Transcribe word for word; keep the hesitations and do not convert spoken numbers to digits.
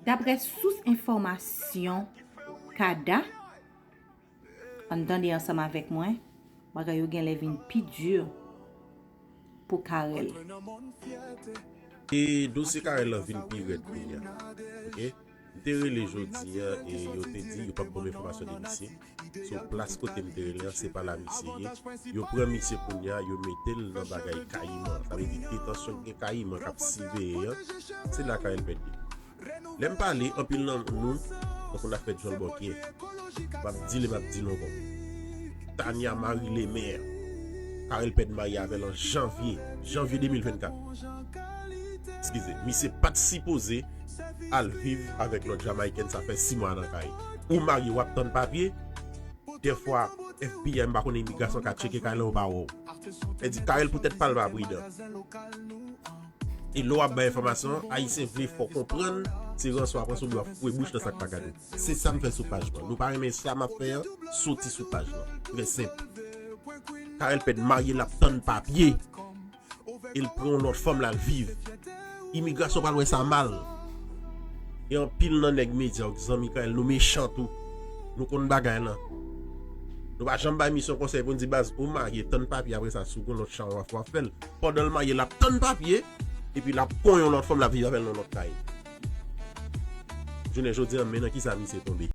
Daprè sous enfòmasyon Kada, ann tande ansanm avèk mwen, bagay yo genlè vin pi di pou Carel. E dosye Carel lan vin pi rèd kounye a. Ok? M te rele jodi a e yo te di yo p ap ban m enfòmasyon de misye. So plas kote m te rele an, se pa la misye ye. Yo pran misye kounye a, yo mete l nan bagay kayiman. Sa vle di detansyon ki gen kayiman k ap siveye an, se la Carel pèdi. Lè m pale, anpil nan nou, tankou n ap fè djòl bòkyè. M ap di li, m ap di l ankò. Tania Marie Lemaire. Carel pèdi marye avè l an janvye, janvye de mil vennkat. Eskize, misye pa t sipoze al viv avèk lòt Jamayiken, sa fè sis mwa nan kay. Ou marye, w ap tann papye. Dèfwa, F B I, m pa konnen imigrasyon ka tcheke kay la, yo pa wè w. Sa di Carel poutèt pa l pa pridan. E lè w ap bay enfòmasyon, Ayisyen vle fè w konprann se ranson w ap ranse oubyen w ap foure bouch nan sa k pa gade w. Se sa m fè sou paj mwen. Nou pa renmen sa m ap fè an, soti sou paj lan. Trè senp. Carel pèdi marye, l ap tann papye. E l pran yon lòt fanm, l al viv. Imigrasyon pral wè sa mal. E anpil nan nèg medya, zanmi Carel, nou mechan tou. Nou konn bagay lan. Nou pa janm bay misye yon konsèy pou n di, baz, ou marye, tann papye, apre sa, si w gen lòt chans w ap fè l. Pandan l marye, l ap tann papye, epi l ap konyen yon lòt fanm, l ap viv avè l nan lòt kay. Jounen jodi a, men nan kisa misye tonbe.